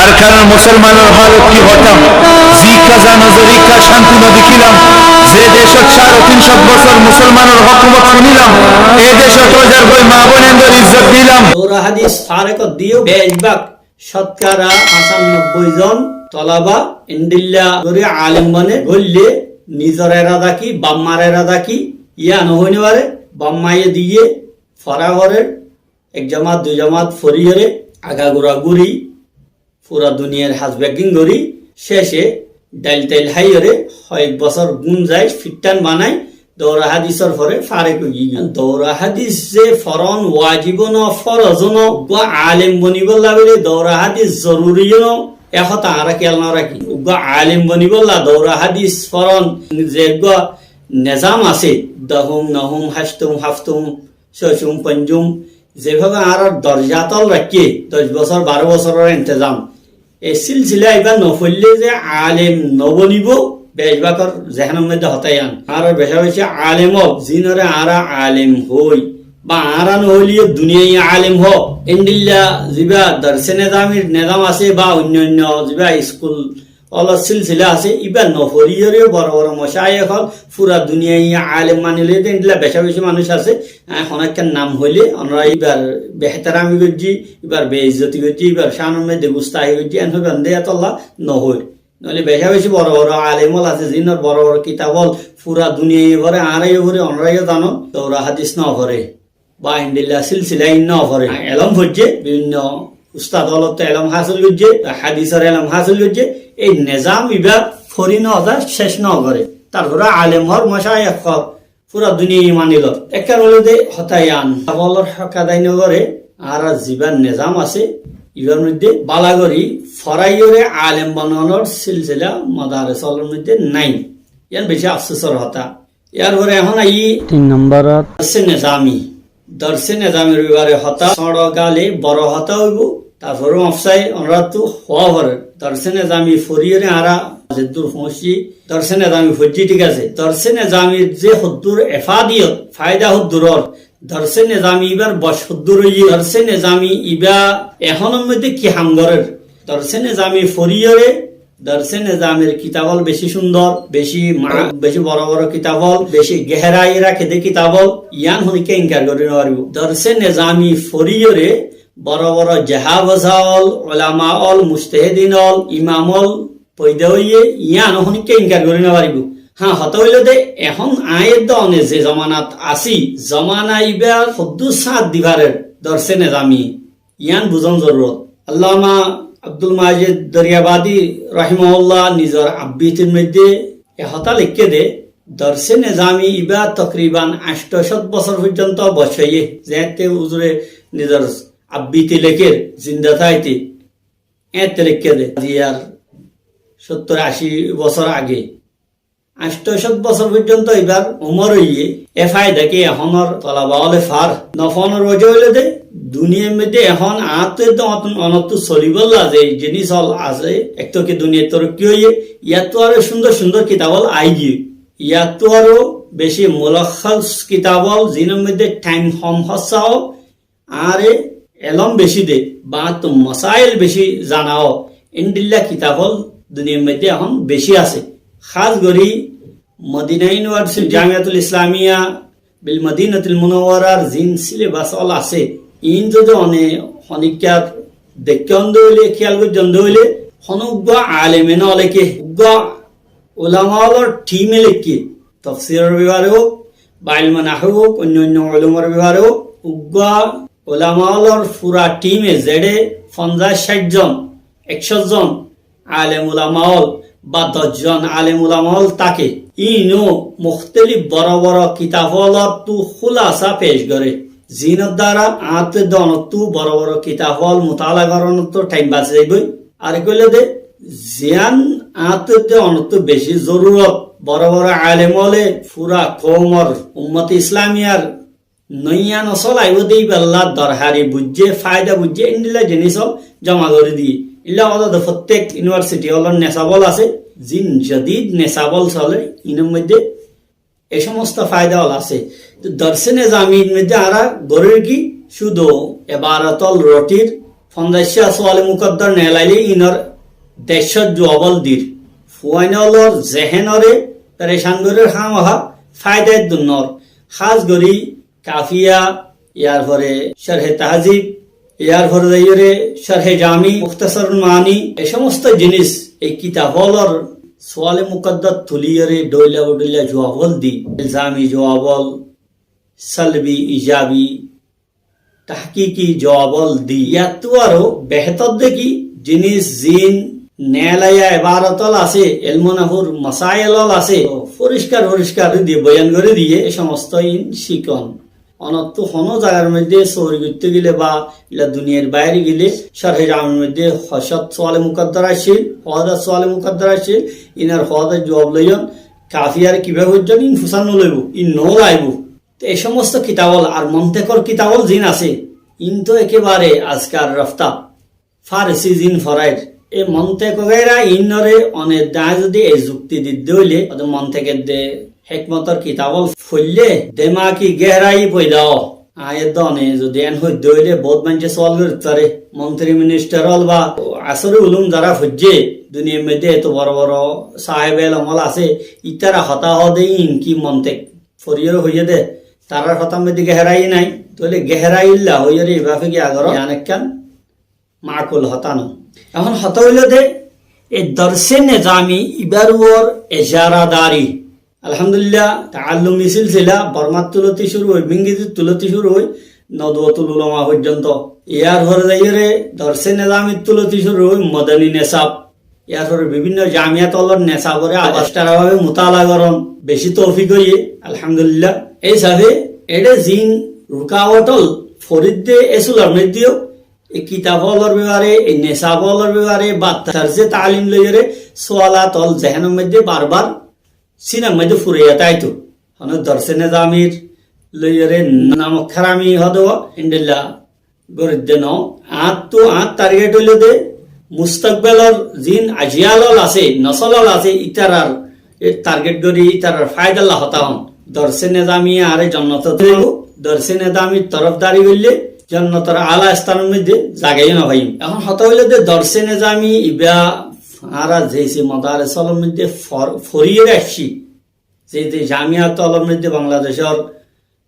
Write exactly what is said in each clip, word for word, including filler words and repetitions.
Arkanor musolmanor halot ki hoitam? Zikka zano ze zikka cánti no dekílam, ze decót sáre tin cót bosór musolmanor hókumot fúnilam, e decót roizar boi ma boinendor izzot dilam. Doura hádis farekot diyo beci bák cótkara fañsanobboi zon tolaba endilla gorí alem bone goille nizor erada ki, bafmar erada ki, yián no hoinofare, bafmaye diye fora gorer, ek jamat dui jamat foriyore agagura guri fura duniyar has beggín gorí, céce dail tail háiyore hoyek bosór gúmzai fithtán banai doura hádisor fore farek ói giyé. Doura hádis ze foron wajib ó no, foroz ó no, uggwá alem bonibólla bóli doura hádis zoruri ó no, e hotá añára kiyal no rakí. Uggwá alem bonibólla doura hádis foron ze uggwá nezam asé, dohum, nohum, háctum, háftum, cócum, foñjum, zefábe añárar dorja tol raikké, doc bosór, baró bosóror entezam. E silsila ibá no foille ze alem no bonibo, bec bákor zehénor moidde hotá yián. Añárar beca beci alem ók, zinore añára alem hoi, ba añára no hoileyo duniyai alem hók. Endilla zibá dorse nezamir nezam asé ba oinno oinno zibá iskul Ólar silsila asé, íba no foriyóre boro boro mocáyek ól, fura duniyai alem mani loiyé de, endilla beca beci manúic asé. Añí honó ekkán nam hoilé, onora íbar behétarami goijjí, íbar beizzoti goijjí, íbar cánor moidde gustahi goijjí, en hoiban de, etolla no hoir. Noóile beca beci boro boro alem ól asé, zinor boro boro kitab ól, fura duniyai fore, añára yó fori, onora yó zano, doura hádis no fore. Ba endilla silsila ín no fore. Elóm foijjé, bibinno ustad ólottú elóm hásil goijjé, hádisor elóm hásil goijjé, ei nezam íba fori no za, céc no goré. Tarfore alem ór, mocáyek ór, fura duniyai mani lor. Ekkán óilde hotá yián, kitab ólor hók adai no goré, añárar zibá nezam asé, íbar moidde bála gorí foraiyóre alem bananor silsila madares ólor moidde nái. Yián beci afsusor hotá. Yar fore ehón aiyí tin nombor ot. Dorse nezami. Dorse nezamir bebare hotá, sóñço gale boro hotá óibo. Tarfore mafsai onorattú hoó fore. Dorse nezami foriyóre añára zeddur foóñssi, dorse nezami foijjí, thík asé. Dorse nezamir ze hoddur efadiyot, faida hoddur ór. Dorse nezami íbar boc hoddur óiye. Dorse nezami íba ehónor moidde ki ham gorér? Dorse nezami foriyóre Dorse nezamir kitab ól beci cúndor, beci ma-, beci boro boro kitab ól, beci geherai raké de kitab ól, yián honikka inkar gorí no faribo. Dorse nezami foriyóre boro boro jahabaza ól, ulama ól, mujtehedin ól, imam ól foida óiye, yián honikka inkar gorí no faribo. Há, hotá óilde ehón añí edde one ze zomanat así, zomana íba hoddur sáñt di farer dorse nezami. Yián buzón zorurot. Allama Abdul Majid Doriyabadi rahimahullah nizor abbitir moidde e hotá leikké de, dorse nezami íba tokriban añctó cót bosór foijjonto boc faiyé, zeéñtte uzure nizor abbite lekér, zinda táite, eéñtte leikké de, aijja sóttor ací bosór age. Añctó cót bosór foijjonto íbar umor óiye, e faida ki ehónor tolaba óle far? No fanor wojá óilde, duniyair moidde ehón añáttu edde onottú solibólla ze jinis ól asé, ek tó ki duniyai torokki óiye, yattú aró cúndor cúndor kitab ól aigiyói. Yattú aró beci mulakhas kitab ól, zinor moidde thaim hom hóssa ól, añáre elóm beci de, ba añáttu mosail beci zana ó, endilla kitab ól duniyair moidde ehón beci asé. Hás gorí Modina University, Jamiatul Islamia bil Madinatil Munawwarar zin silebas ól asé, iín zodi one honikka deikká de óile, kiyal goijjón de óile, honó uggwá aleme no leké, uggwá ulama ólor thime leké. Tofsiror bebare ók, ba ilme nahu ók, oinno oinno ulumor bebare ók, uggwá ulama ólor fura thime zeçé fonzaic cáit zon, ekcó zon alem ulama ól ba doc zon alem ulama ól táke, iíno muktelif boro boro kitab ólottú húlasa pec goré. Zinor dara añáttu edde onottú boro boro kitab ól mutala gorónottú thaim basi zaibói. Ar ek óilde, ziyán añáttu edde onottú beci zorurot, boro boro alem óle fura koumor, ummot Islamiyar noiya nosol aibó de íballa dorhari buijjé, faida buijjé, endilla jinis ól zoma gorí diyé. Illa óilde fottek university ólor nesab ól asé, zin jadid nesab ól sole, inor moidde e somosto faida ól asé. Dorse nezamir moidde añára gorír ki, cúdu ebarat ól rothir, Fonzaiccá suwale mukaddar neelaile inor deccót juwab ól dir. Fuain ólor zehénoré perecan gorer hámaha faida eddur nor. Hás gorí Kafiya, yar fore Sharhe Tahzib, yar fore zaiyóre Sharhe Jami, Mukhtasarul Maani, e somosto jinis ei kitab ólor suwale mukaddar tuliyóre dhoilla bodhoilla juwab ól di, ilzami juwab ól, salbi, ijabi, tahkiki juwab ól di. Yattu aró behetor de ki jinis zin neelaiya ebarot ól asé, elmo nahur masail ól asé, foriskar foriskar di boyan gorí diye, e somosto in cikon. Onottu hono zagar moidde sóri goitté gele ba ila duniyar baire gele, Sharhe Jamir moidde hoccát suwale mukaddar accíl, hoccát suwale mukaddar accíl, inor hoccát juwab loiyon, Kafiyar kiba foijjon, in fusar no loibo, in no laibo. Te e somosto kitab ól ar montekor kitab ól zin asé, in to ekebare azkar rafta. Farisi zin forair. E montek ogaira inore one dañe zodi e zukti didde óile, ode montek edde hekmotor kitab ól foille demaki gehrai foida ó. Añí edde one zodi en hoidde óile bout maince suwal gorit fare. Montri minister ól ba asori ulum zara foijje, duniyar moidde eto boro boro saheb elom ól asé, itara hotá hoó de in ki montek foriyore hoiye de, tarar hotar moidde gehrai nai, toile gehrai illa hoiyore ibafe ki agoro, iyan ekkan makul hotá no. Ehón hotá óilo de, e dorse nezami ibar uore ejaradari. Alhamdulillah, taallumi silsila Bormar tuloti cúru ói, Mingizir tuloti cúru ói, Nodwatul Ulama foijjonto. Iyar fore zaiyore dorse nezamir tuloti cúru ói, modani nesab. Iyar fore bibinno jamiyat ólor nesabore abastara babe mutala goron, beci toufik óiye, alhamdulillah. Ei hisabe ere zin rukawat ól foridde e sular moidde ó e kitab ólor bepare, e nesab ólor bepare, ba tarze taalim loiyore sualat ól zehenor moidde bar bar sinar moidde furaiya táito. Hono dorse nezamir loiyore namok harami hoó de ó, endilla goridde no. Añáttu añár target óilo de mustakbalor zin ajiyal ól asé, nosol ól asé, itarar e target gorí itarar faidalla hotá hon. Dorse nezami añáre jonnotot nilaibo, dorse nezamir torofdari goille jonnotor ala esthanor moidde zaga yo no faiyum. Ehón hotá óilo de dorse nezami iba añára ze ze modares ólor moidde for-, foriyore aiccí, ze ze jamiyat ólor moidde Bangladecor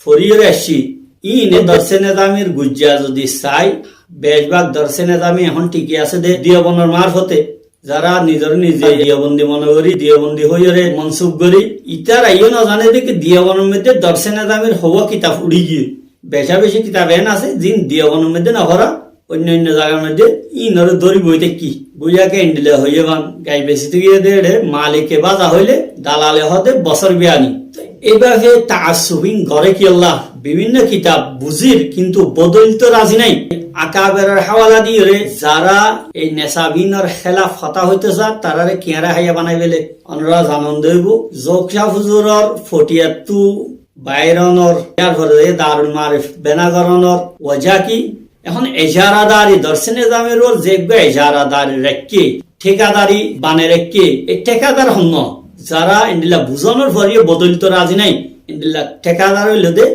foriyore aiccí, in e dorse nezamir gujja zodi sai, beci bak dorse nezami ehón tiki asé de Diyobonor marfote, zara nizore nize Diyobandi mone gorí, Diyobandi hoiyore monsub gorí, itara iyo no zane de ki Diyobonor moidde dorse nezamir howa kitab uri giye. Beca beci kitab en asé, zin Diyobonor moidde no fora, oinno oinno zagar moidde inore dóri boi táikki. Buiya ke endilla hoiye ban, gai besi to giye de ere, malike baza hoile, dalale hoó de bosór biyani. Te eibabe taassub in gore kiyólla? Bibinno kitab buzir, kintu bodolito razi nai. Akaberor hawala diyore, zara ei nesab inor helaf hotá hoito sar, tarare kiñára haiya banai fele. Onora zanon de óibo, Zok Cah Huzuror fotiyattu bair onor, iyar fore Darul Maarif bena goronor waja ki? Ehón ejaradari, dorse nezamir uore ze eggúa ejaradari raikké, thekadari banai raikké, e thekadar honno, zara endilla buzonor foreyo bodolito razi nai, endilla thekadar óilo de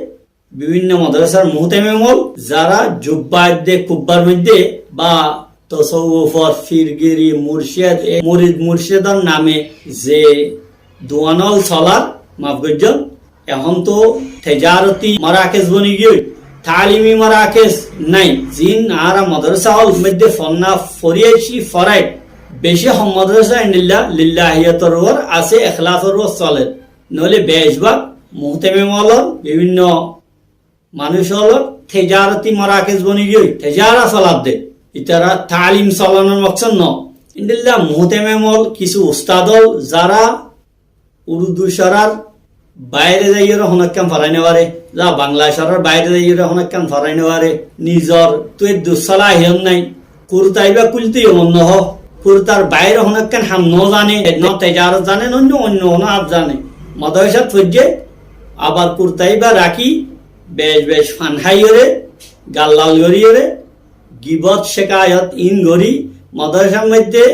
bibinno modrasar muhtemem ól, zara jubba edde kubbar moidde ba tosawufor firgiri, murced, e murid murcedor name ze duan ól solar, maf goijjon, ehón to tejaroti marakez boni giyói, taalimi marakez nai. Zin añára modrasa ól moidde fonná fori aiccí, forair, beci hom modrasa endilla lillahiyator uore asé, ekhlasor uore soler. Noile beci bak muhtemem ólor bibinno manúc ólor tejaroti marakez boni giyói, tejara soladde. Itara taalim solanor moksod no. Endilla muhtemem ól, kisu ustad ól, zara Urdu corar baire zaiyore honó ekkán forai no fare, za Bangla corar baire zaiyore honó ekkán forai no fare, nizor tu eddur salahiyot nai, kurta iba kulite yo mone no hoó, kurtar baire honó ekkán ham no zane, no tejarot zane, no oinno oinno honó ham zane. Modrasat foijje, abar kurta iba raki, bec bec fan háiyore, gallal goriyore, gibot cekayot in gori, modrasar moidde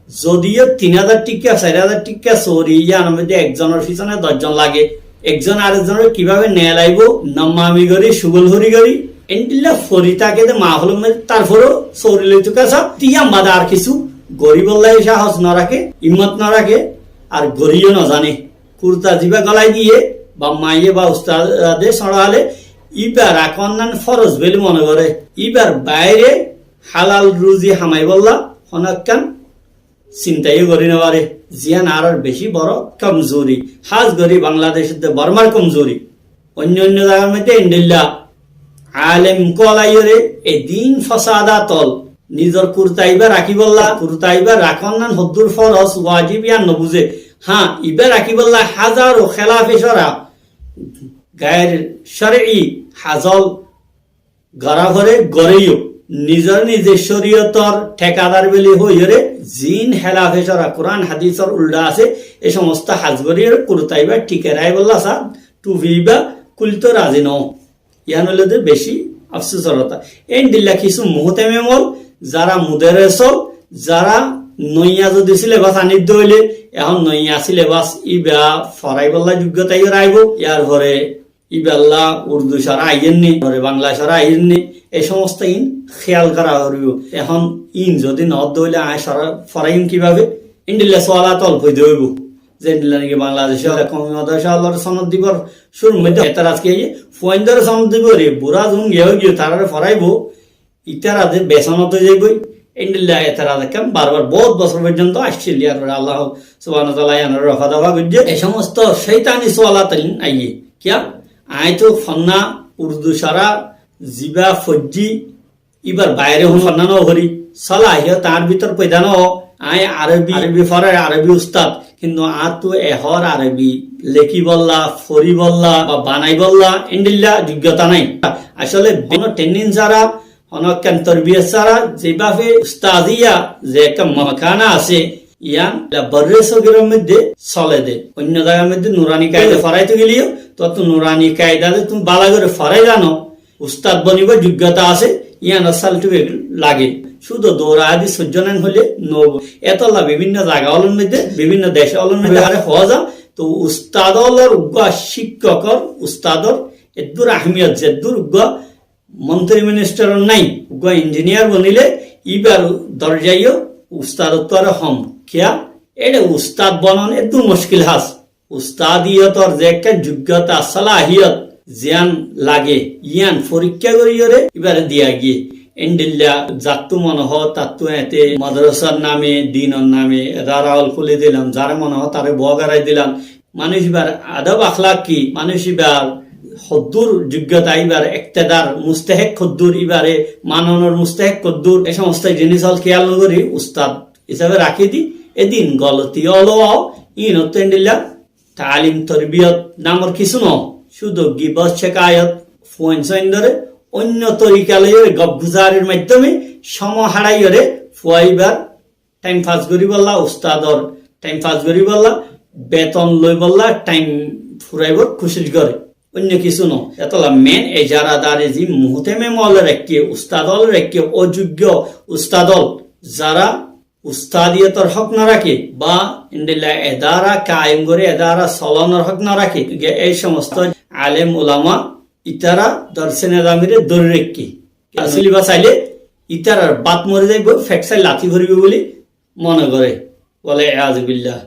zodiyo tin házar tikka, sair házar tikka sori, iyanor moidde ekzonor fisone doc zon lage, ekzon arekzonore kibabe neelaibo, nammami gori, cugolhori gori, Endilla fori táke de mahólor maze, tarfore sóri loitou ká sá, tiyam bade ar kissú goríbolla sáhos no raké, himmot no raké, ar goríyo no zane. Kurta zibá golai diye, baf maye ba ustade sóñra óile, íba rakónnan foroz buli mone goré. Íbar baire halal ruzi hamaibólla honó ekkán sinta yó gorí no fare. Ziyán añárar beci boro komzuri. Hás gorí Bangladec de Bormar komzuri. Oinno oinno zagar maze endilla alem ókkol aiyóre e din fosádat ól, nizor kurta ibá rakíbolla, kurta ibá rakónnan hoddúr foroz, wajib yían no buzé. Há, ibá rakíbolla házaro hélafe córa, gair córi hás ól gorá foré, goréyo. Nizor nize córiyotor thekadar buli hoiyóre, zin hélafe córa, Kuran hadisor uldha asé, e somosto hás goríyóre kurta ibá thíke rakíbolla sá, thufi ibá kúlto razi no. Yían óilde beci afsusor hotá. Endilla kissú muhtemim ól, zara muderes ól, zara noiya zodi silebas anídde óile, ehón noiya silebas íba foráibolla juggota yó aibó, yárfore íballa Urdu córa aiyér né, fore Bangla córa aiyér né, e somosto in héyal gorá foribó. Ehón in zodi no de óile añí córa foráiyum kibábe? Endilla sualat ól foida óibo. Zendilla niki Bangladecor koumi madrasa ólore sonod dibar cúrur maze etaraz ki aiyé, fuaindóre sonod dibo re, bura zun giya ói giye, tarare foráibo, ítara de besonot ói zaibói. Endilla etaraz ekkán barbar bout bosór foijjonto aiccíl, yárfore Allah subhanahu wa taala yíanore rofa dafa goijjé. E somosto cóitani sualat ól aiyé. Kiyá? Añí to fonná Urdu córa zibá foijjí, íbar baire honó fonná no fori, solahiyot añár bútore foida no ó. Añí Arobi, Arobi foráir, Arobi ustad, kintu añáttu ehón Arobi lekíbolla, foríbolla ba banaibólla endilla juggota nái. Asóle honó training sára, honó ekkán torbiyot sára, zibáfe ustaziya ze ekkán mokana asé, yían borre sogiror maze sole de. Oinno zagar maze nurani kaida foráito gelé yó, tuáttu nurani kaida de tuñí bála gorí forái zano, ustad bonibar juggota asé, yíanor certificate lage. Cúdu doura adi soijjó nán óile no óibo. Etolla bibinno zaga ólor maze, bibinno dec ólor maze are hoó za, to ustad ólor uggúa, cíkkokor, ustador eddúr ahmiyot, zeddúr uggúa montri ministaror nái, uggúa injiniyar bonile íbar dorja yó ustadottu aró hom. Kiyá? Ére ustad bonon eddúr muckil hás. Ustadiyotor ze ekkán juggota, solahiyot ziyán lage, yían forikká goríyore íbare diya giyé. Endilla zattú mone hoó tattú eñte madrasar name, dinor name edara ól kúli dilam, zare mone hoó tare bua gorai dilam. Manúic íbar adob akhlak ki, manúic íbar hoddúr juggota, íbar ektedar mustahek hoddúr, íbare manonor mustahek hoddúr, e somosto jinis ól kéyal no gorí ustad hísabe rakí di, edin goloti ól ó, íinottu endilla taalim torbiyot namor kissú no, cúdu gibot cekayot, fuain soindóre oinno torika loiyóre gop guzarir maiddome cómo háraiyóre fua íbar thaim fas goríbolla, ustador thaim fas goríbolla, beton loibolla thaim furaibor kucíc gore, oinno kissú no. Etolla men ejaradari ze muhtemim ólore raikké, ustad ólore raikké, ojuggo ustad ól, zara ustadiyotor hók no raké ba endilla edara kaim gorí edara solonor hók no raké, ge ei somosto alem ulama ítara dorse nezamire dóri raikké. Asóle íba saile ítarar bát mori zaibói, fek sai lati foribói buli mone goré. Wal iyazu billah.